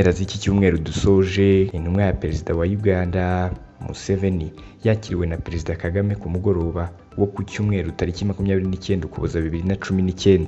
Mu mpera z'iki cyumweru dusoje, intumwa ya Perezida wa Uganda Museveni yakiriwe na Perezida Kagame ku mugoroba wo ku cyumweru tariki 29 Ukuboza 2019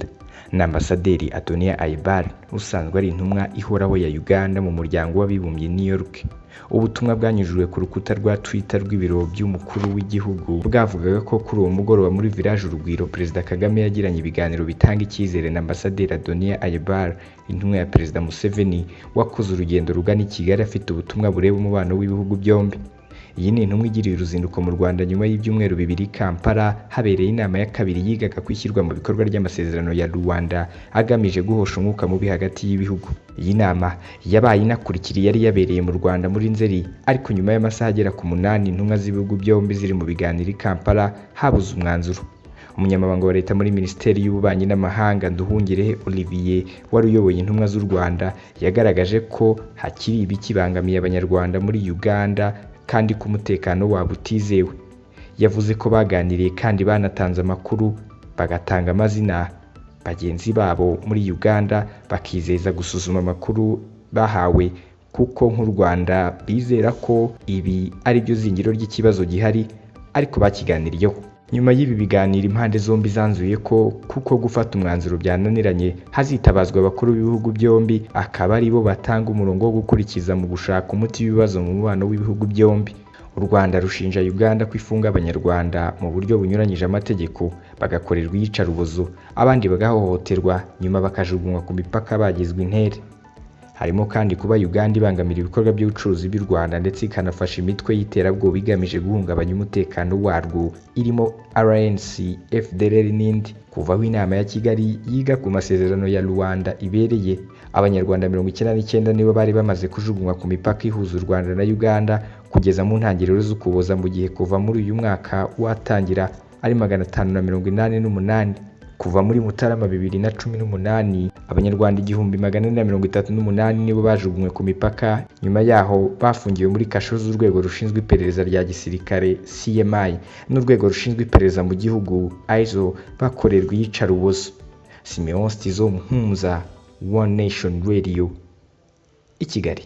na Ambasaderi Adonia Ayebare, usanzwe ari intumwa ihoraho ya Uganda mu Muryango w'Abibumbye New York. Ubutumwa bwanyujijwe ku rukuta rwa Twitter rw'ibiro by'umukuru w'igihugu bwavugaga ko kuri uwo mugoroba muri Village Urugwiro, Perezida Kagame yagiranye ibiganiro bitanga icyizere na Ambasaderi Adonia Ayebare, intumwa ya Perezida Museveni, wakoze urugendo rugana i Kigali afite ubutumwa bureba umubano w'ibihugu byombi. Iyi ni intumwa igiriye uruzinduko mu Rwanda nyuma y'ibyumweru 2 i Kampala habereye inama ya kabiri yigaga ku ishyirwa mu bikorwa ry'amasezerano ya Luanda agamije guhosha umwuka mubi hagati y'ibihugu. Iyi nama yabaye inakurikira yari yabereye mu Rwanda muri Nzeri, ariko nyuma y'amasaha agera ku 8 intumwa z'ibihugu byombi ziri mu biganiro i Kampala, habuze umwanzuro. Umunyamabanga wa Leta muri Minisiteri y'Ububanyi n'Amahanga, Nduhungirehe Olivier, wari uyoboye intumwa z'u Rwanda, yagaragaje ko hakiri ibikibangamiye Abanyarwanda muri Uganda kandi ko umutekano wabo utizewe. Yavuze ko baganiriye kandi banatanze amakuru, bagatanga amazina bagenzi babo muri Uganda, bakizeza gusuzuma amakuru bahawe, kuko nk'u Rwanda bizera ko ibi ari byo zingiro ry'ikibazo gihari, ariko bakiganiriyeho. Nyuma y'ibi biganiro, impande zombi zanzuye ko kuko gufata umwanzuro byananiranye, hazitabazwa abakuru b'ibihugu byombi, akaba ari bo batanga umurongo wo gukurikiza mu gushaka umuti w'ibibazo mu mubano w'ibihugu byombi. U Rwanda rushinja Uganda ko ifunga Abanyarwanda mu buryo bunyuranyije amategeko, bagakorerwa iyicarubozo, abandi bagahohoterwa, nyuma bakajugunywa ku mipaka bagizwe intere. Harimo kandi kuba Uganda ibangamira ibikorwa by'ubucuruzi by'u Rwanda, ndetse ikanafasha imitwe y'iterabwoba igamije guhungabanya umutekano warwo, irimo RNC, FDLR n'indi. Kuva aho inama ya Kigali yiga ku masezerano ya Luanda ibereye, Abanyarwanda 99 nibo bari bamaze kujugunywa ku mipaka ihuza u Rwanda na Uganda kugeza mu ntangiriro z'Ukuboza, mu gihe kuva muri uyu mwaka watangira ari 588. Kuva muri Mutarama 2018, Abanyarwanda 1438 nibo bajugunywe ku mipaka. Nyuma yaho bafungiwe muri kasho z'urwego rushinzwe iperereza rya gisirikare CMI n'urwego rushinzwe iperereza mu gihugu ISO, bakorerwa iyicarubozo. Simeon Stizo Muhumuza, One Nation Radio, i Kigali.